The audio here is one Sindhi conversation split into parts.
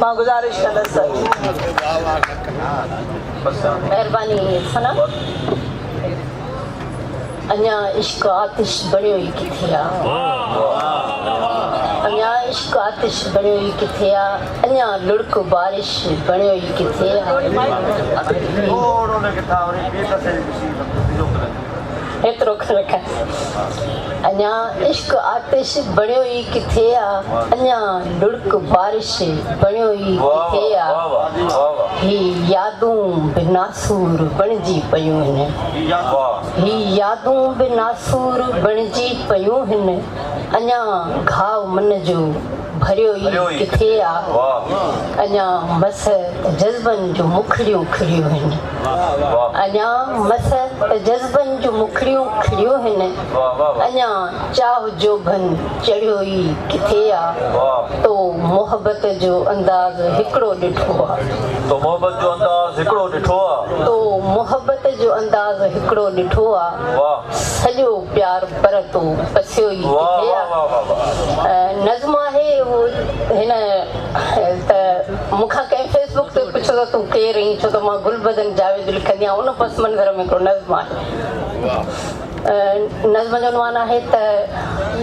مان گذارش ڪندس ته. مهرباني ثنا. اڃا عشق آتش بڻيو ئي ڪٿي آ. اڃا عشق آتش بڻيو ئي ڪٿي آ. اڃا لڙڪ بارش بڻيو ئي ڪٿي آ. ايترو کن رکان. اڃا عشق آتش بڻيو ئي ڪٿي آ. اڃا لڙڪ بارش بڻيو ئي ڪٿي آ. هي يادون به ناسور بڻجي پيون هن. هي يادون به ناسور بڻجي پيون هن. اڃا گهاء من جو ڀريو ئي ڪٿي آ. اڃا مس ته جذبن جون مکڙيون کڙيون هن. اڃا مس ته جذبن جون مکڙيون کڙيون هن. اڃا چاهه جوڀن چڙهيو ئي ڪٿي آ. تو محبت جو انداز هڪڙو ڏٺو آ. تو محبت جو انداز هڪڙو ڏٺو آ. تو محبت جو انداز هڪڙو ڏٺو آ. سڄو پيار پر تو پسيو ئي ڪٿي آ. نظم آهي اهو هن ته مون کان ڪنهن فيس بڪ تي پڇيو ته تون ڪير آهين ڇو ته مان گلبدن جاويد لکندي آهيان ان پس منظر ۾ هڪڙو نظم آهي. نظم جو عنوان آهي ته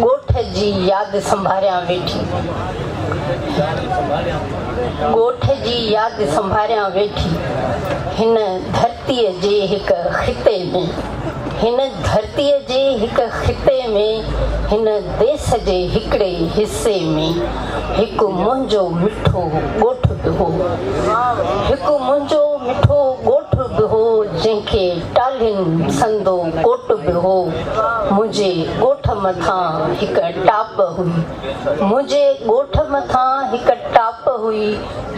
ڳوٺ جي ياد سنڀاريان ويٺي. ڳوٺ جي ياد سنڀاريان ويٺي هن ڌرتيء جي هڪ خطي ۾. هن ڌرتيء جي هڪ خطي ۾، هن ديس جي هڪڙي حصي ۾، هڪ منهنجو مٺو ڳوٺ به هو. هڪ منهنجو مٺو ڳوٺ به هو، جنهن کي ٽالهين سندو ڪوٽ به هو. منهنجي ڳوٺ مٿان هڪ ٽاپ هئي. منهنجي ڳوٺ مٿان هڪ ٽاپ هئي،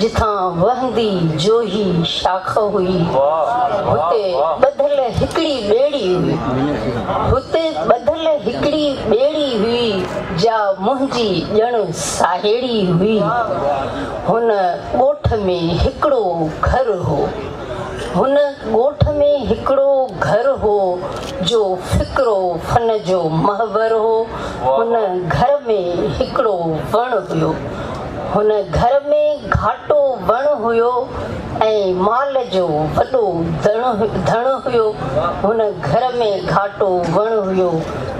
جتان وهندي جوهي شاخ هئي. هتي ٻڌل هڪڙي ٻيڙي هئي. هتي ٻڌل هڪڙي ٻيڙي هئي، جا منهنجي ڄڻ ساهيڙي هئي. هن ڳوٺ ۾ هڪڙو گهر هو. هن ڳوٺ ۾ هڪڙو گهر هو، جو فڪر و فن جو محور هو. هن گهر ۾ هڪڙو وڻ هيو. هن گهر ۾ گهاٽو وڻ هيو ۽ مال جو وڏو ڌڻ هيو. هن گهر ۾ گهاٽو وڻ هيو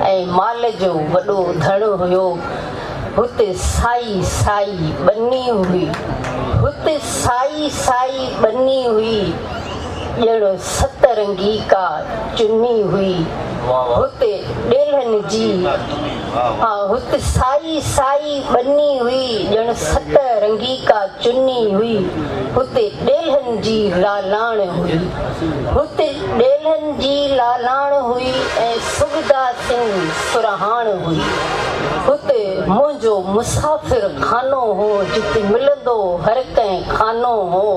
۽ مال جو وڏو ڌڻ هيو. هت سائي سائي ٻني هئي. هت سائي سائي ٻني هئي. ڄڻ ست رنگي ڪا چني هئي. هت ڏيلهن جي ها هت سائي سائي ٻني هئي. ڄڻ ست رنگي ڪا چني هئي. هت ڏيلهن جي لالاڻ هئي. هت ڏيلهن جي لالاڻ هئي ۽ سڳداسين سرهاڻ هئي. هت منهنجو مسافر خانو هو، جت ملندو هر ڪنهن خانو هو.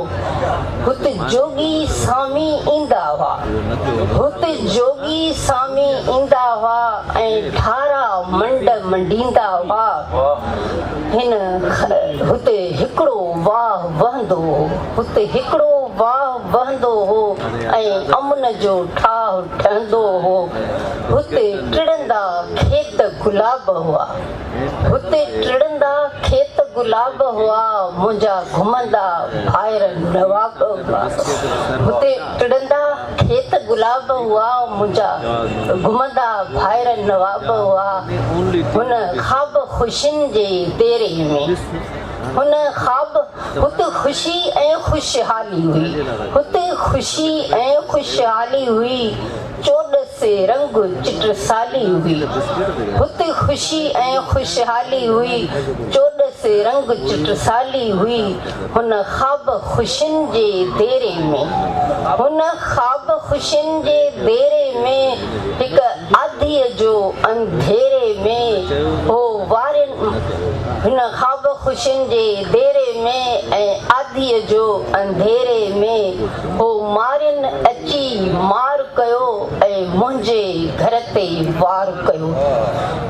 هت جوڳي سامي ايندا هئا. هت جوڳي سامي ايندا هئا ۽ ٺارا منڊ منڊيندا هئا. هن هت هڪڙو واهه وهندو هو. هت هڪڙو واهه وهندو هو ۽ امن جو ٺاهه ٺهندو هو. هتي ٽڙندا کيت گلاب هئا. هتي ٽڙندا کيت گلاب هئا، منهنجا گهمندا ڀائر نواب هئا. هتي ٽڙندا کيت گلاب هئا، منهنجا گهمندا ڀائر نواب هئا. هن خواب خوشين جي ديري ۾. هن خواب هت خوشي ۽ خوشحالي هئي. هتي خوشي ۽ خوشحالي هئي. چوڏس رنگ چٽسالي هئي. هت خوشي ۽ خوشحالي هئي. چوڏس رنگ چٽسالي هئي. هن خواب خوشين جي ديري ۾. هن خواب خوشين جي ديري ۾. هڪ آڌيء جو انڌيري ۾. هو وارين هن خواب خوشين جي ديري ۾. ۽ آڌيء جو انڌيري ۾. هو مارين اچي مار ڪيو ۽ منهنجي گهر تي وار ڪيو.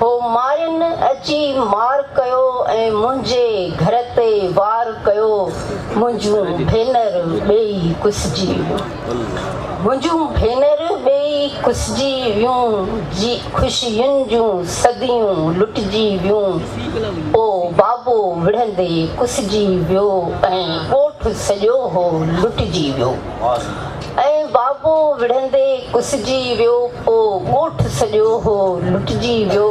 هو مارين اچي مار ڪيو ۽ منهنجي گهر تي وار ڪيو. منهنجون ڀينر ٻيئي ڪسجي ويون. منهنجون ڀينر ٻيئي ڪسجي ويون، جي خوشين جون صديون لٽجي ويون. او بابو! بابو وڙهندي ڪسجي ويو ۽ ڳوٺ سڄو هو لٽجي ويو. ۽ بابو وڙهندي ڪسجي ويو پو ڳوٺ سڄو هو لٽجي ويو.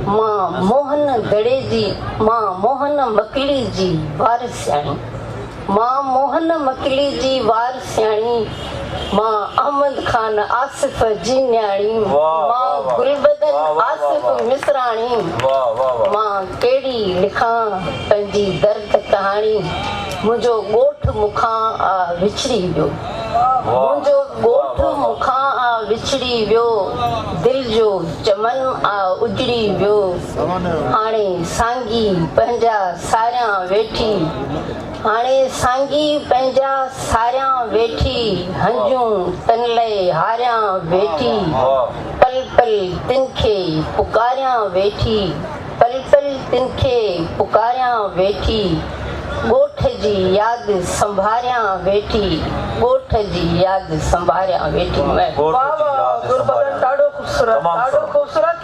مان موهن دڙي جي مان موهن مڪلي جي وارثياڻي. مان موهن مڪلي جي وارثياڻي، مان احمد خان آصف جي نياڻي، مان گلبدن آصف مصراڻي، مان ڪهڙي لکان پنهنجي درد ڪهاڻي، منهنجو ڳوٺ مون کان آ وڇڙي ويو، منهنجو ڳوٺ مون کان آ وڇڙي ويو، دل جو چمن آ اجڙي ويو، هاڻي سانگي پنهنجا ساريان ويٺي. هاڻي سانگي پنهنجا ساريان ويٺي، هنجون تن لئه هاريان ويٺي، پل پل تن کي پڪاريان ويٺي، پل پل تن کي پڪاريان ويٺي، ڳوٺ جي ياد سنڀاريان ويٺي، ڳوٺ جي ياد سنڀاريان ويٺي. واھ واھ گربدن ڏاڍو خوبصورت ڏاڍو خوبصورت.